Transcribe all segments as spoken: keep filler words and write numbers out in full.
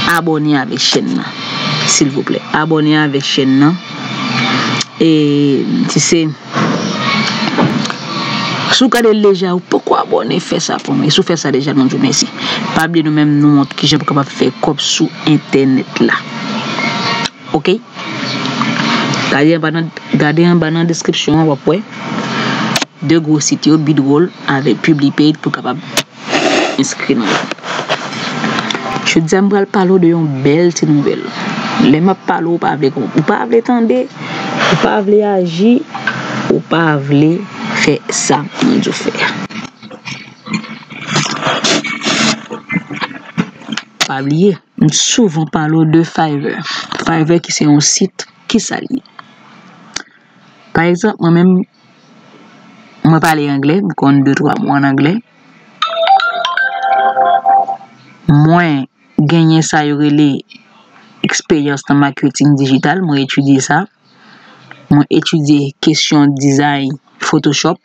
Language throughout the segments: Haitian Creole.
abòne avèk chèn nan. Silvouplè, abòne avèk chèn nan. E si se, si w gade l deja, ou poko abòne, fè sa pou mwen. Si w fè sa deja, nou di w mèsi. Pa bliye nou menm, nou montre kijan pou kapab fè kòb sou entènèt la. Oke? Gade anba nan, gade anba nan deskripsyon an, w ap wè de gwo sit yo, Bidroll avèk Publipaid, pou kapab enskri nan yo. Jodi a, m pral pale w de yon bèl ti nouvèl. Lè m ap pale w, ou pa vle konprann, ou pa vle tande, ou pa vle aji, ou pa vle fè sa mwen di w fè a. Pa bliye, m souvan pale w de Fiverr. Fiverr ki se yon sit, kisa l ye? Pa egzanp, mwen menm, mwen pale anglè, m konn de twa mo ann anglè. Mwen genyen sa yo rele eksperyans nan maketing dijital, mwen etidye sa. Mwen etidye kesyon dizay Photoshop.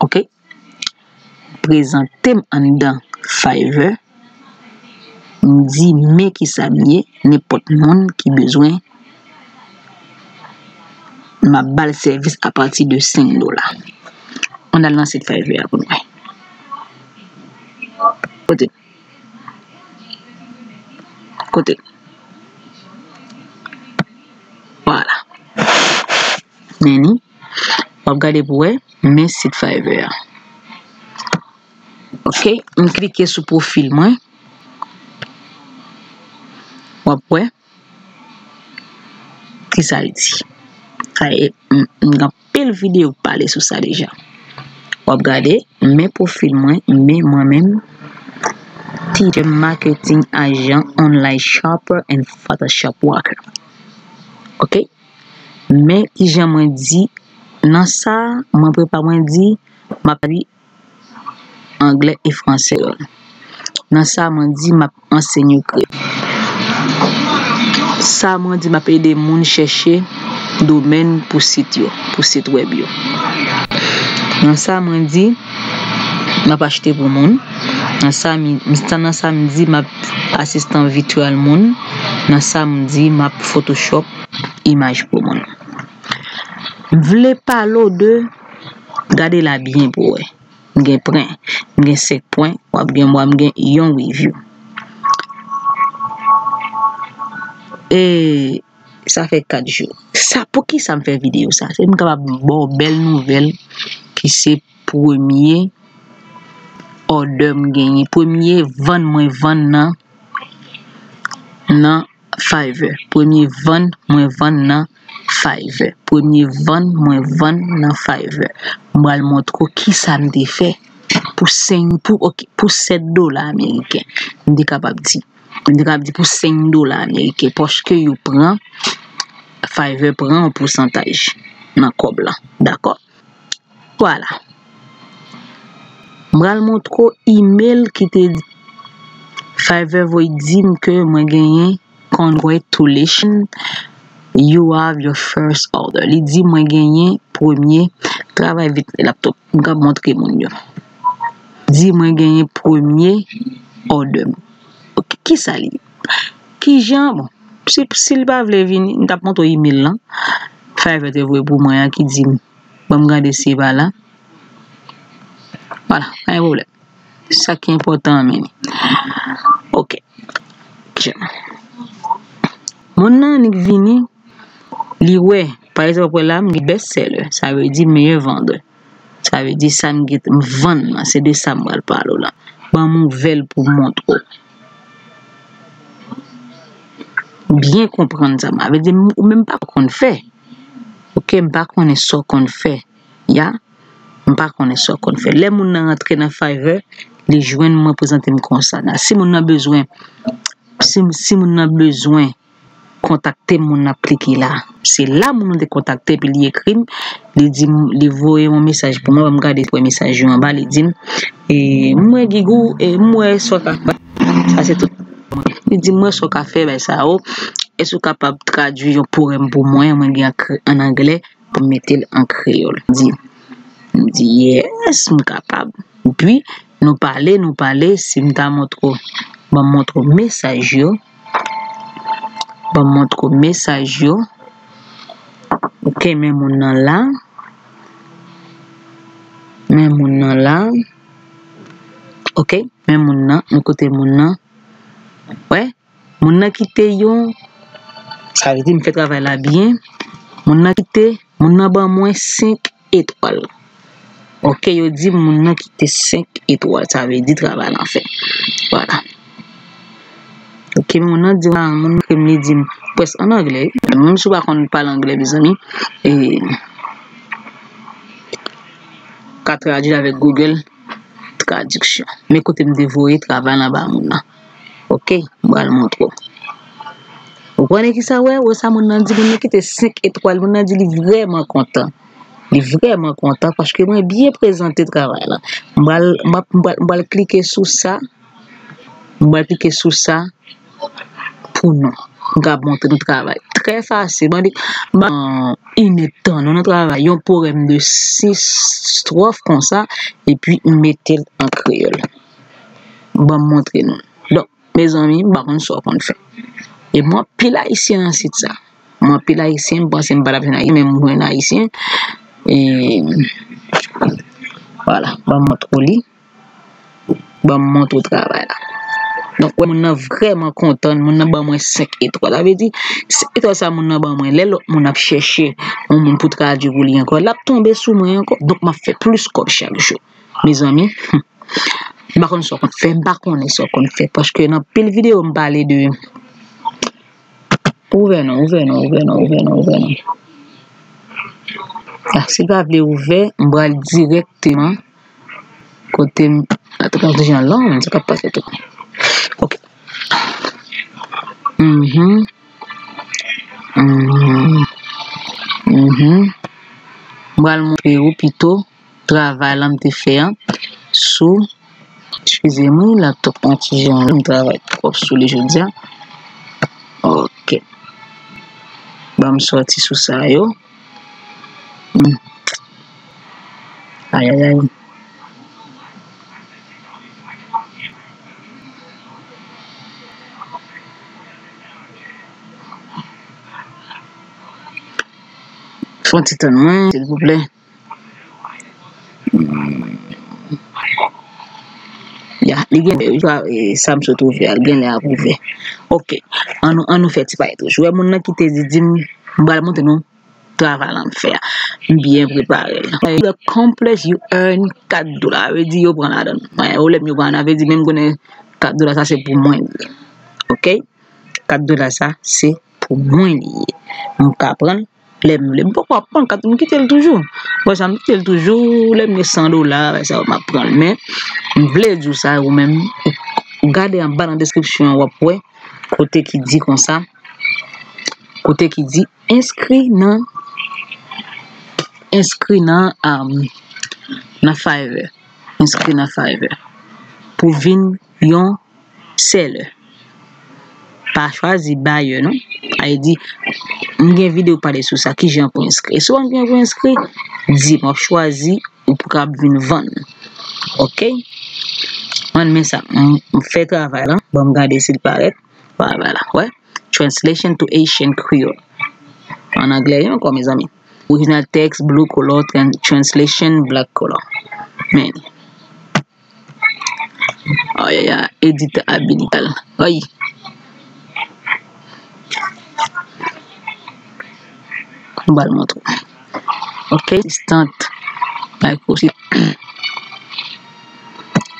Oke? Prezante m anndan Fiverr. M di men kisa m ye, nenpòt moun ki bezwen, m ap ba l sèvis apati de senk dola. Ann al nan sit Fiverr a pou n wè. Kote? Kote? Vwala. Men ni, w ap gade pou wè, men sit Fiverr a. Oke, m klike sou pwofil mwen. W ap wè kisa l di. Sa e, m, m gen anpil videyo k pale sou sa deja. W ap gade, men pwofil mwen, men mwen menm, Teacher Marketing Agent Online Shopper and Photoshop Worker. Oke? Men kijan mwen di, nan sa, mwen prepa mwen di, m ap li anglè e fransè yo. Nan sa mwen di m ap ansenye kreyòl. Sa mwen di m ap ede moun chèche domèn pou sit yo, pou sit wèb yo. Nan sa mwen di m ap achte pou moun. Nan sa mi, nan sa m di m ap asistan vityèl moun. Nan sa m di m ap Photoshop imaj pou moun. M vle pale w de, gade la byen pou w wè. M gen pwen, m gen senk pwen, w ap gen mwa, m gen yon review. E sa fè kat jou. Sa, poukisa m fè videyo sa? Se m kapab ba w bèl nouvèl ki se premye òdè m genyen, premye vann mwen vann nan, nan Fiverr. Premye vann mwen vann nan Fiverr. Premye vann mwen vann nan Fiverr. M pral montre w kisa m te fè pou senk, pou, ok, pou sèt dola ameriken. M te kapab di. M te kapab di pou senk dola ameriken. Paske yo pran, Fiverr pran yon pousantaj nan kòb la. Dakò? Vwala. M pral montre w email ki te Fiverr voye di m ke mwen genyen congratulations, you have your first order. Li di mwen genyen premye, travay vit laptop. M ka montre moun yo. Di mwen genyen premye order. Ok, kisa li? Kijan, bon, si, si l pa vle vini, m t ap montre w email lan. Fiverr te voye pou mwen an ki di m, ban m gade si e pa la. Vwala, pa gen pwoblèm. Sa ki enpòtan an men li. Ok. Moun nan annik vini, li wè, pa egzanp, wè la, m gen best seller, sa vle di meyè vandè. Sa vle di sa m gen, m vann nan, se de sa m pral pale w la. Ban m ouvè l pou m montre w. Byen konprann sa m, sa vle di m, ou menm pa konn fè. Ok, m pa konnen sa w konn fè. Ya, m pa konnen sa w konn fè. Lè moun nan rantre nan Fiverr, li jwenn mwen, prezante m konsa. Na, si moun nan bezwen, si, si moun nan bezwen kontakte m, moun nan ap klike la. Se la moun nan te kontakte, epi li ekri m, li di m, li voye yon mesaj pou mwen, ban m gade premye mesaj yo anba, li di m, e, m wè Gigou, e, m wè sa w ka fè. Sa se tout. Li di m, m wè sa w ka fè, bay sa yo. Èske w kapab tradui yon powèm pou mwen, mwen gen an kre-, an anglè, pou m mete l an kreyòl. Di, m di, yes, m kapab. Epi, nou pale, nou pale, si m ta montre w Ban m montre w mesaj yo. Ban m montre w mesaj yo. Ok, men moun nan la. Men moun nan la. Ok, men moun nan. Men kote moun nan. Wè, moun nan kite yon. Sa vle di m fè travay la byen. Moun nan kite, moun nan ban mwen senk etwal. Ok, yo di moun nan kite senk etwal. Sa vle di travay lan fèt. Vwala. Ok, moun nan di, ah, moun nan krem li di m, près an anglè. Menm si w pa konn pale anglè, mezanmi, e, ka tradui avèk Google Tradiksyon. Men kote m te voye travay lan ba moun nan. Ok, m pral montre w. Ou konnen ki sa wè? Wè sa moun nan di, moun nan kite senk etwal, moun nan di li vrèman kontan. Li vrèman kontan paske mwen byen prezante travay la. M pral, m pral, m pral, m pral klike sou sa. M pral klike sou sa pou nou. M ka montre nou travay. Trè fasil. Mande, ban inèdtan nou nan travay. Yon powèm de sis stwòf konsa, epi m mete l an kreyòl. Ban m montre nou. Donk, mezanmi, m pa konn sa w konn fè. E mwen anpil ayisyen nan sit sa. Mwen anpil ayisyen, m panse m pa t ap jwenn ayisyen, men m jwenn ayisyen. E, vwala, ban m montre w li. Ban m montre w travay la. Donk, wè, moun nan vrèman kontan, moun nan ban mwen senk etwal. Sa vle di, senk etwal sa moun nan ban mwen, lè lòt moun ap chèche yon moun pou tradui pou li ankò, l ap tonbe sou mwen ankò. Donk, m ap fè plis kòb chak jou. Mezanmi, m pa konn sa w konn fè, m pa konnen sa w konn fè. Paske nan pil videyo, m pale de Ouvè non, ouvè non, ouvè non, ouvè non, ouvè non. Ah, si l pa vle ouvè, m pral dirèkteman kote m. Atè pa jan lan, men sa k ap pase tou. Ok. Mhm. Mhm. Mhm. M pral montre w pito travay la m te fè an sou, eskize m wi, laptop mwen ti jan, m travay twòp sou li jodi a. Ok. Ban m sòti sou sa yo. Hmm. Ayayay. Fè yon ti tann mwen, silvouplè. Hmm. Ya, li gen, e, sa m sot ouvè a, li gen lè ap ouvè. Ok, an nou, an nou fè ti pale tou. Ou wè moun nan ki te di, di m, m pral montre nou travay la m fè a. M byen prepare l. The complex you earn kat dola. Vle di yo pran ladan l. Mwen, ou lè m yo pran, vle di menm konnen kat dola sa se pou mwen li ye. Ok? Kat dola sa se pou mwen li ye. M ka pran l lè m vle. M poko ap pran l, kat, m kite l toujou. Wè sa, m kite l toujou. Lè m gen san dola, wè sa, m ap pran l. Men, m vle di w sa, ou menm, ou gade anba nan deskripsyon an, w ap wè kote ki di konsa, kote ki di enskri nan, enskri nan, um, nan Fiverr. Enskri nan Fiverr. Pou vin yon seller. Pa chwazi buyer non. Sa vle di, m gen videyo pale sou sa, kijan pou enskri. Si w pa gen pou enskri, di m, w ap chwazi ou pou ka vin vann. Ok? Ann men sa, m, m fè travay la. Ban m gade si l parèt. Vwala, vwala. Wè? Translation to Haitian Creole. An anglè, wi, ankò, mezanmi. Original text, blue color, tran-, translation, black color. Men. Ayaya, edit abilital. Ay. M pral montre w. Ok, assistant. Microsoft.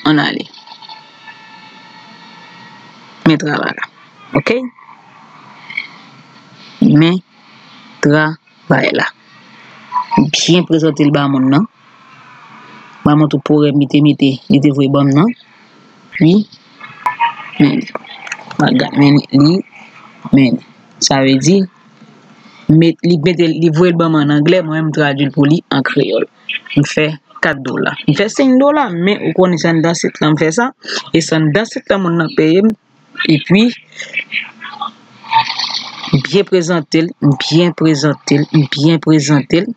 Ann ale. Men travay la. Ok? Men travay la. Byen prezante l ba moun nan. Ba moun tout pwoblèm li te mete, li te voye ban m nan. Wi. Men li. Bagay, men li, men li. Sa vle di, met, li mete, li voye l ban m an anglè, mwen menm m tradui l pou li an kreyòl. M fè kat dola. M fè senk dola, men ou konnen se anndan sit lan m fè sa. E se anndan sit lan moun nan peye m. Epi, m byen prezante l, m byen prezante l, m byen prezante l.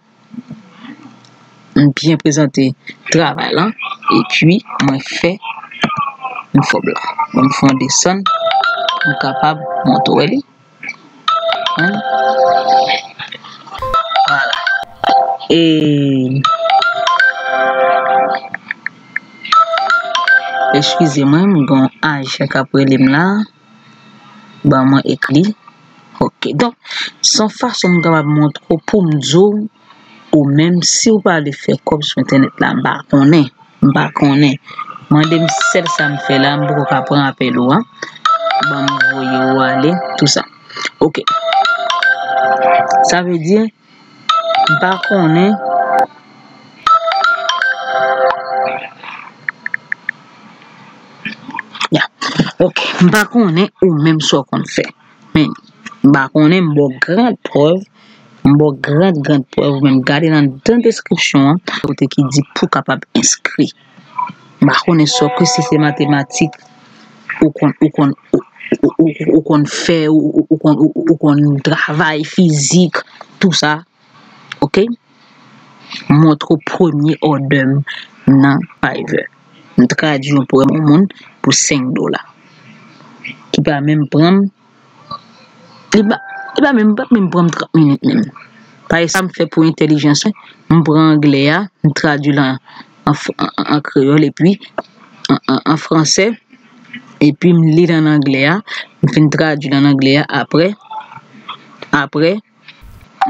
M byen prezante travay lan. Epi, mwen fè Yon fòm la. Ban m fè yon desann pou m kapab montre w li. Hein? Vwala. E, eskize mwen, m gen yon ajan k ap rele m la. Ban mwen ekri. Ok. Donk, se yon fason m kapab montre w pou m di w, ou menm, si w pa vle fè kòb sou entènèt la, m pa konnen. M pa konnen. Mande m sèl sa m fè la, m poko ka pran apèl ou a. Ban m voye w ale, tou sa. Ok. Sa vle di, m pa konnen. Ya. Ok. M pa konnen ou menm sa w konn fè. Men, m pa konnen, m ba w gran prèv. M ba w gran, gran prèv. Ou menm gade nan, nan deskripsyon an, kote ki di pou kapab enskri. M pa konnen sa w ke si se matematik, ou konn, ou konn, ou, ou, ou, ou konn fè, ou, ou, ou konn, ou, ou konn travay fizik, tou sa. Ok? Montre w premye òdè m nan Fiverr. M tradui yon pwogram yon moun pou senk dola. Ki pa menm pran m, li pa, li pa menm, pa menm pran m trant minit menm. Paske sa m fè pou entèlijans mwen, m pran anglè a, m tradui l an, an, an, an kreyòl, epi an, an, an fransè, epi m li l an anglè a, m fin tradui l an anglè a, apre, apre,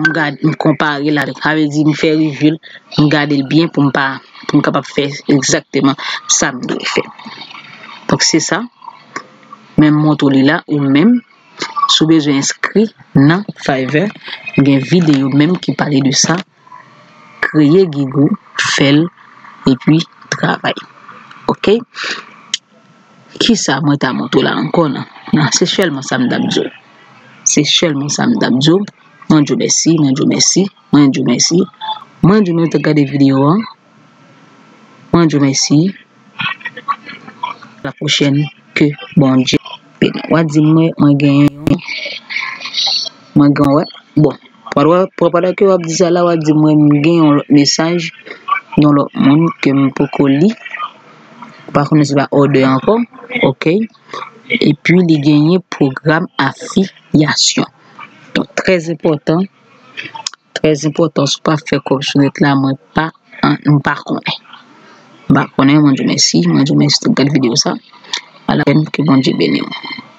m gad, m konpare l avèk, sa vle di m fè review l, m gade l byen pou m pa, pou m kapab fè egzakteman sa m dwe fè. Donk, se sa. Men m montre w li la, ou menm, si w bezwen enskri nan Fiverr, gen videyo menm ki pale de sa. Kreye gig ou, fè l, epi travay. Ok? Kisa mwen ta montre w la ankò nan? Non, se sèlman sa m t ap di w. Se sèlman sa m t ap di w. Mwen di w mèsi, mwen di w mèsi, mwen di w mèsi. Mwen di w mèsi w te gade videyo an. Mwen di w mèsi. A la pwochèn, ke Bondye beni w. W a di mwen, mwen genyen yon, mwen gen, wè. Bon, pandan, pandan ke w ap di sa la, w a di mwen, m gen yon lòt mesaj, yon lòt moun ke m poko li. M pa konnen si se pa òdè ankò, ok. Epi li genyen pwogram afiyasyon. Donk, trè enpòtan, trè enpòtan, si w pa fè kòb sou nèt la, mwen pa, an, m pa konnen. M pa konnen, mwen di w mèsi, mwen di w mèsi tout gad videyo sa. A la pwochèn, ke Bondye beni w.